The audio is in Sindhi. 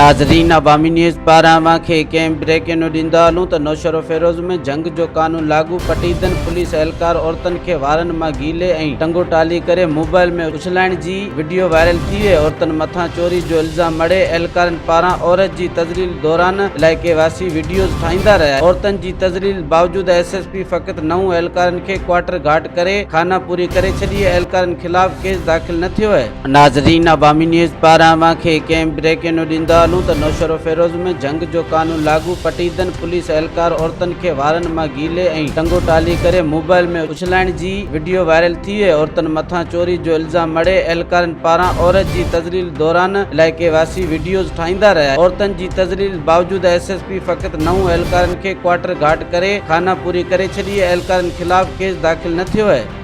ناظرين عوامي نيوز پاران اوهان کي ڪنهن بريڪنگ نيوز ڏيندا هلون ته نوشهروفيروز ۾ جهنگ جو قانون لاڳو پٽيدن پوليس اهلڪار عورتن کي وارن مان گهيلي ۽ ٽنگو ٽالي ڪري موبائل ۾ اڇلائڻ جي وڊيو وائرل ٿي وئي عورتن مٿان چوري جو الزام مڙهي اهلڪارن پاران عورت جي تذليل دوران علائقي واسي وڊيوز ٺاهيندا رهيا عورتن جي تذليل باوجود ايس ايس پي فقط نو اهلڪارن کي ڪوارٽر گهاٽ ڪري خانه پوري ڪري ڇڏي اهلڪارن خلاف ڪيس داخل نه ٿيو آهي. ناظرين عوامي نيوز پاران اوهان کي ڪنهن بريڪنگ نيوز ڏيندا هلون ته نوشهروفيروز ۾ جهنگ جو قانون لاڳو پٽيدن پوليس اهلڪار عورتن کي وارن مان گهيلي ۽ ٽنگو ٽالي ڪري موبائل ۾ اڇلائڻ جي وڊيو وائرل ٿي وئي عورتن مٿان چوري جو الزام مڙهي اهلڪارن پاران عورت جي تذليل دوران علائقي واسي وڊيوز ٺاهيندا رهيا عورتن جي تذليل باوجود ايس ايس پي فقط نو اهلڪارن کي ڪوارٽر گهاٽ ڪري خانه پوري ڪري ڇڏي اهلڪارن خلاف ڪيس داخل نه ٿيو آهي.